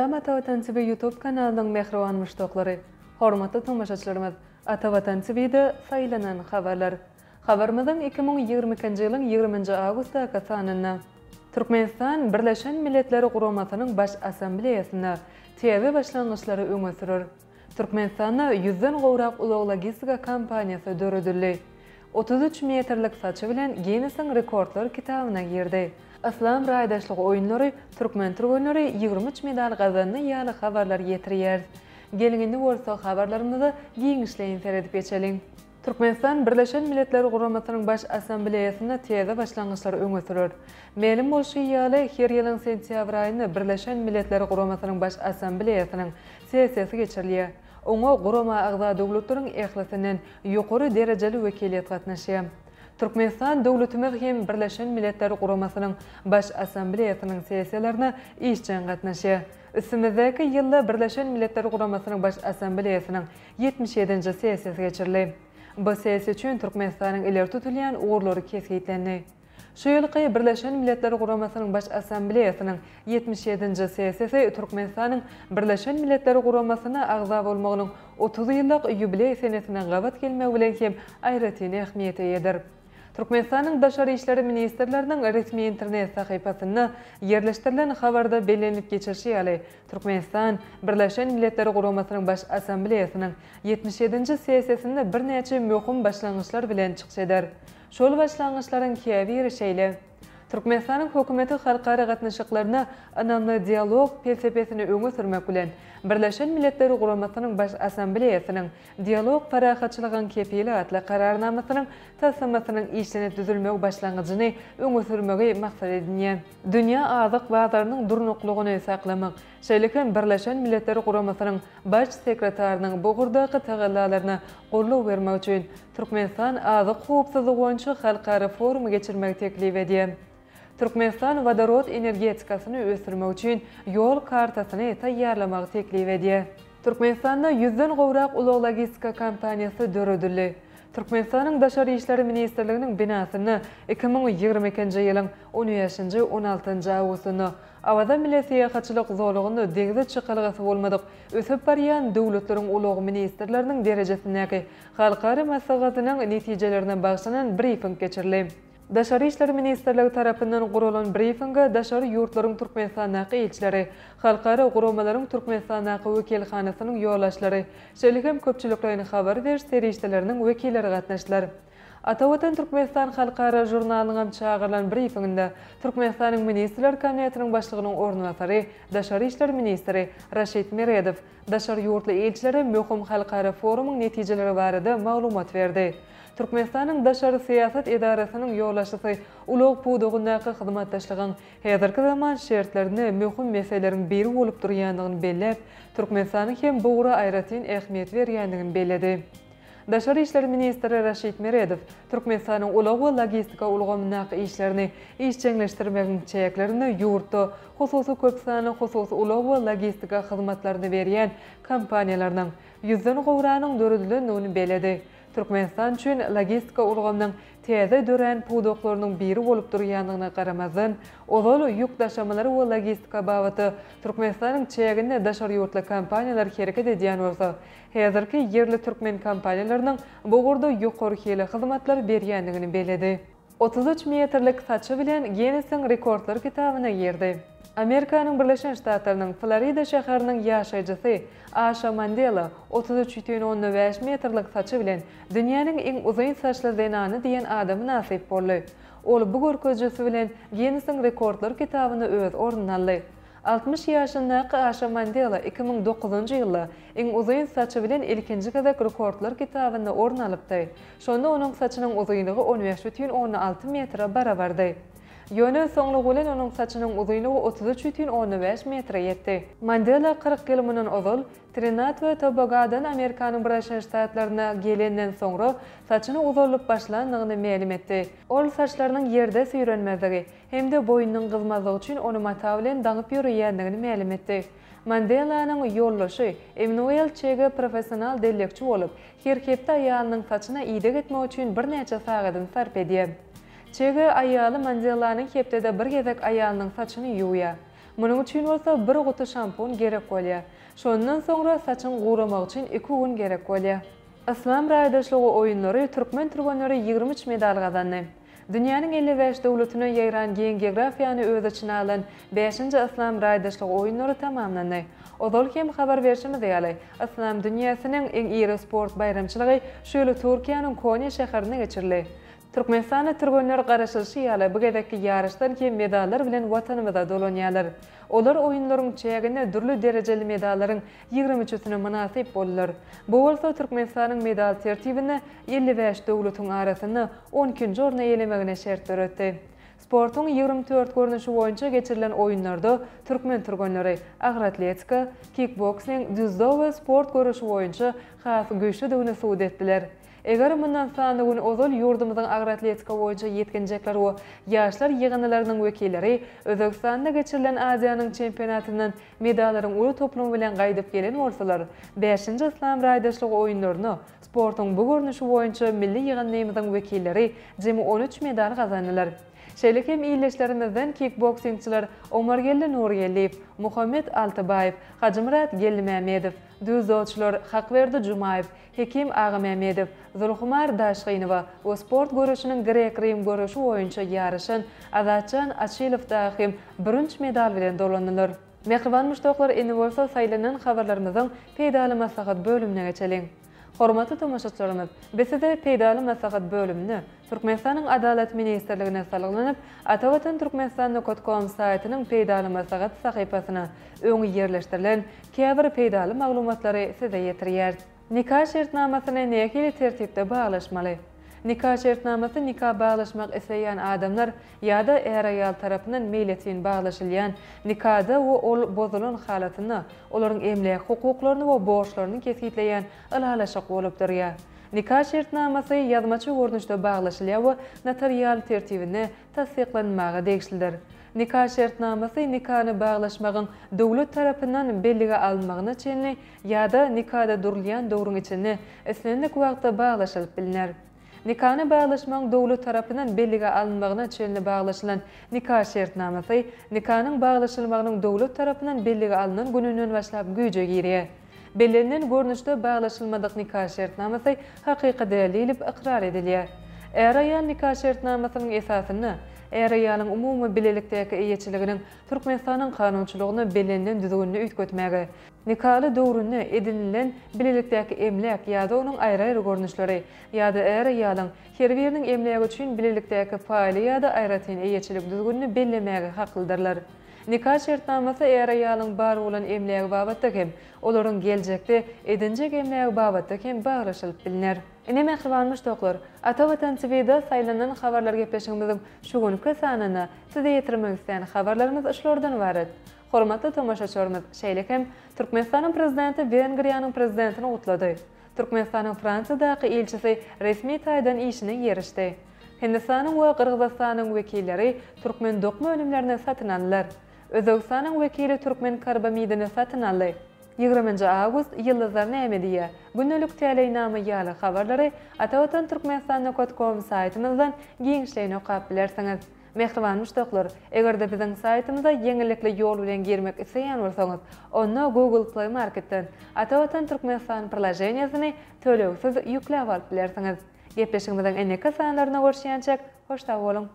Salam Ata Watan TV YouTube kanalynyň mähriban muşdaklary! Hormatly tomaşaçylarymyz, Ata Watan TV-de saýlanan habarlar. Habarymyzyň 2022-nji ýylyň 20-nji awgustdaky sanynda Türkmenistan Birleşen Milletler Guramasynyň Baş Assambleýasynda täze başlangyçlary öňe sürer. Türkmenistanda ýüzden gowrak ulag-logistika kompaniýasy döredildi. 33 metrlik saçy bilen Ginnesiň rekordlar kitabyna girdi. Yslam raýdaşlygy oýunlary, türkmen türgenleri 23 medal gazandy ýaly habarlary ýetirýäris. Geliň indi bolsa habarlarymyza giňişleýin seredip geçeliň. Türkmenistan Birleşen Milletler Guramasynyň Baş Assambleýasynda täze başlangyçlary öňe sürer. Mälim bolşy ýaly, her ýylyň sentýabr aýynda Birleşen Milletler Guramasynyň Baş Assambleýasynyň sessiýasy geçirilýär. Oňa gurama agza döwletleriň ählisinden ýokary derejeli wekiliýet gatnaşýar. Türkmenistan döwletimiz hem Birleşen Milletler Guramasynyň Baş Assambleýasynyň sessiýalaryna işjeň gatnaşýar. Üstümizdäki ýylda Birleşen Milletler Guramasynyň Baş Assambleýasynyň 77-nji sessiýasy geçirildi. Bu sessiýa üçin Türkmenistanyň ileri tutulýan ugurlary kesgitlendi. Şu ýylky Birleşen Milletler Guramasynyň Baş Assambleýasynyň 77-nji sessiýasy Türkmenistanyň Birleşen Milletler Guramasyna agza bolmagynyň 30 ýyllyk ýubileý senesine gabat gelmegi bilen hem aýratyn ähmiýete eýedir. Türkmenistanyň Daşary işler ministrleriniň resmi internet sahypasynda ýerleşdirilen habarda bellenilip geçilişi ýaly, Türkmenistan Birleşen Milletler Guramasynyň Baş Assambleýasynyň 77-nji sessiýasynda birnäçe möhüm başlangyçlar bilen çykyş eder. Şol başlangyçlaryň käbiri şeýle, Türkmenistanyň Hökümeti halkara gatnaşyklarynda ynamly dialog pelsepesini öňe sürmek bilen, Birleşen Milletler Guramasynyň Baş Assambleýasynyň Dialog parahatçylygyň kepili atly Kararnamasynyň taslamasynyň işlenip düzülmegi başlangyjyny öňe sürmegi maksat edinýär. Dünýä azyk bazarynyň durnuklygyny saklamak, şeýle hem Birleşen Milletler Guramasynyň Baş sekretarynyň bu ugurdaky tagallalaryna goldaw bermek üçin Türkmenistan azyk howpsuzlygy boýunça halkara forumy geçirmegi teklip edýär. Türkmenistan wodorod energetikasyny ösdürmek üçin ýol kartasyny taýýarlamagy teklip edýär. Türkmenistanda ýüzden gowrak ulag-logistika kompaniýasy döredildi. Türkmenistanyň Daşary işler ministrliginiň binasynda 2022-nji ýylyň on bäşinji, on altynjy awgustynda Awaza milli syýahatçylyk zolagynda deňze çykalgasy bolmadyk ösüp barýan döwletleriň ulag ministrleriniň derejesindäki halkara maslahatynyň netijelerine bagyşlanan brifing geçirildi. Daşary işler ministrligi tarapyndan guralan brifinge daşary ýurtlaryň Türkmenistandaky ilçileri, halkara guramalaryň Türkmenistandaky wekilhanasynyň ýolbaşçylary, şeýle hem köpçülikleýin habar beriş serişdeleriniň wekilleri gatnaşdylar. Atavatan Türkmenistan halkara žurnalynyňam çagyrylan brifinginde Türkmenistanyň Ministrler Kabinetiniň Başlygynyň orunbasary, daşary işler ministri Raşid Meredow daşary ýurtly ilçilere möhüm halkara forumyň netijeleri barada maglumat berdi. Türkmenistanyň daşary syýasat edarasynyň ýolbaşçysy ulag pudagyndaky hyzmatdaşlygyň häzirki zaman şertlerinde möhüm meseleleriň biri bolup durýandygyny belläp, Türkmenistanyň hem bu ugra aýratyn ähmiýet berýändigini belledi. Daşary işler ministri Raşid Meredow Türkmenistanyň ulag we logistika ulgamyndaky işlerini işjeňleşdirmegiň çäklerinde ýurtda hususy köpsanly hususy ulag we logistika hyzmatlaryny berýän kompaniýalarynyň ýüzden gowragynyň döredilendigini belledi. Türkmenistan üçin logistika ulgamynyň täze dörän pudaklarynyň biri bolup durýandygyna garamazdan, ozal ýük daşamalary we logistika babatda Türkmenistanyň çäginde daşary ýurtly kompaniýalar hereket edýän bolsa, häzirki ýerli türkmen kompaniýalarynyň bu ugurda ýokary hili hyzmatlary berýändigini belledi. 33 metrlik saçy bilen Ginnesiň rekordlar kitabyna girdi. Amerikanyň Birleşen Ştatlarynyň Florida şäheriniň ýaşaýjysy Aşa Mandela 33,5 metrlik saçy bilen dünýäniň iň uzyn saçly zenany diýen ada mynasyp boldy. Ol bu görkezijisi bilen Ginnesiň rekordlar kitabynda öz ornuny aldy. 60 ýaşyndaky Aşa Mandela 2009-njy ýylda iň uzyn saçy bilen ilkinji gezek rekordlar kitabynda orun alypdy. Şonda onuň saçynyň uzynlygy 15,6 metre barabardy. Ýöne soňlugy bilen onuň saçynyň uzynlygy 33,5 metre ýetdi. Mandela 40 ýyl mundan ozal Trinidad we Tobagodan Amerikanyň Birleşen Ştatlaryna gelenden soňra saçyny uzaldyp başlandygyny mälim etdi. Ol saçlarynyň ýerde süýrenmezligi hem-de boýnunyň gyzmazlygy üçin ony mata bilen daňyp ýöreýändigini mälim etdi. Mandelanyň ýoldaşy Emnuel Çege professional dellekçi bolup, her hepde aýalynyň saçyna ideg etmek üçin birnäçe sagadyny sarp edýär. Çege aýaly Mandelanyň hepdede bir gezek aýalynyň saçyny ýuwýar. Munuň üçin bolsa bir guty şampun gerek bolýar. Şondan soňra saçyň guramagy üçin iki gün gerek bolýar. Yslam raýdaşlygy oýunlary türkmen türgenleri 23 medal gazandy. Dünýäniň 55 döwletine ýaýran giň geografiýany öz içine alan bäşinji Yslam raýdaşlygy oýunlary tamamlandy. Ozal hem habar berşimiz ýaly, yslam dünýäsiniň iň iri sport baýramçylygy şu ýyl Türkiýäniň Konýa şäherinde geçirildi. Türkmenistanly türgenler garaşylyşy ýaly, bu gezekki ýaryşdan hem medallar bilen Watanymyza dolanýarlar. Olar oýunlaryň çäginde dürli derejeli medallaryň 20 üçüsine mynasyp boldular. Bu bolsa Türkmenistanyň medal tertibinde 55 döwletiň arasynda on ikinji orny eýelemegine şert döretdi. Sportuň 24 görnüşi boýunça geçirilen oýunlarda türkmen türgenleri agyr atletika, kikboksing, dzýudo we sport göreşi boýunça has güýçlüdigini subut etdiler. Eger mundan sanly gün ozal ýurdumyzyň agyr atletika boýunça ýetginjekler we ýaşlar ýygyndylarynyň wekilleri Özbegistanda geçirilen Aziýanyň çempionatyndan medallaryň uly toplumy bilen gaýdyp gelen bolsalar, bäşinji Yslam raýdaşlygy oýunlarynda sportuň bu görnüşi boýunça milli ýygyndymyzyň wekilleri jemi 13 medal gazandylar. Şeýle hem ildeşlerimizden kikboksingçiler Omargeldi Nurgeldiýew, Muhammet Altybaýew, Hajymyrat Geldimämmedow, dzýudoçylar Hakberdi Jumaýew, Hekim Agamämmedow, Zulhumar Daşgynowa we sport göreşiniň grek-rim göreşi boýunça ýaryşan Azatjan Açylow dagy hem bürünç medal bilen dolandylar. Mähriban muşdaklar indi bolsa saýlanan habarlarymyzyň peýdaly maslahat bölümine geçeliň. Hormatly tomaşaçylarymyz, biz size peýdaly maslahat bölüminde Türkmenistanyň Adalat ministrligine salgylanyp, Atavatan Türkmenistan nokat kom saýtynyň peýdaly maslahat sahypasyna öň ýerleşdirilen käbir peýdaly maglumatlary size ýetirýäris. Nika şertnamasyny nähili tertipde baglaşmaly? Nika şertnamasy nika baglaşmak isleýän adamlar ýa-da är-aýal tarapyndan meýletin baglaşylýan nikada we ol bozulan halatynda olaryň emläk hukuklaryny we borçlaryny kesgitleýän ylalaşyk bolup durýar. Nika şertnamasy ýazmaça görnüşde baglaşylýar we notarial tertibinde tassyklanmaga degişlidir. Nika şertnamasy nikany baglaşmagyň döwlet tarapyndan bellige alynmagyna çenli ýa-da nikada durulýan döwrüň içinde islendik wagtda baglaşylyp bilner. Nikany baglaşmagyň döwlet tarapyndan bellige alynmagyna çenli baglaşylan nika şertnamasy nikanyň baglaşylmagynyň döwlet tarapyndan bellige alnan gününden başlap güýje girýär. Bellenilen görnüşde baglaşylmadyk nika şertnamasy hakyky däl diýlip ykrar edilýär. Är-aýal nika şertnamasynyň esasynda är-aýalyň umumy bilelikdäki eýeçiliginiň Türkmenistanyň kanunçylygynda bellenilen düzgünini üýtgetmäge, nikaly döwründe edinilen bilelikdäki emläk ýa-da onuň aýry-aýry görnüşleri ýa-da är-aýalyň her biriniň emlägi üçin bilelikdäki paýly ýa-da aýratyn eýeçilik düzgünini bellemäge haklydyrlar. Nika şertnamasy är-aýalyň bar bolan emlägi babatda hem, olaryň geljekde edinjek emlägi babatda hem baglaşylyp bilner. Ine mähriban muşdaklar, Ata Watan TVda saýlanan habarlar gepleşigimiziň şu günki sanynda size ýetirmek islän habarlarymyz şulardan ybarat. Hormatly tomaşaçylarymyz, şeýle hem Türkmenistanyň Prezidenti Wengriýanyň Prezidentini gutlady. Türkmenistanyň Fransiýadaky ilçisi resmi taýdan işine girişdi. Hindistanyň we Gyrgyzystanyň wekilleri türkmen dokma önümlerini satyn aldylar. Özbegistanyň wekili türkmen karbamidini satyn aldy. 20-nji awgust Ýyldyzlar näme diýýär? Gündelik täleýnama ýaly habarlary Atavatan Türkmenistan nokat kom saýtymyzdan giňişleýin okap bilersiňiz. Mähriban muşdaklar, eger-de biziň saýtymyza ýeňillikli ýol bilen girmek isleýän bolsaňyz, onda Google Play Marketden Atavatan Türkmenistan priloženiýasyny tölegsiz ýükläp alyp bilersiňiz. Gepleşigimiziň indiki sanlarynda görüşýänçäk, hoş sag boluň!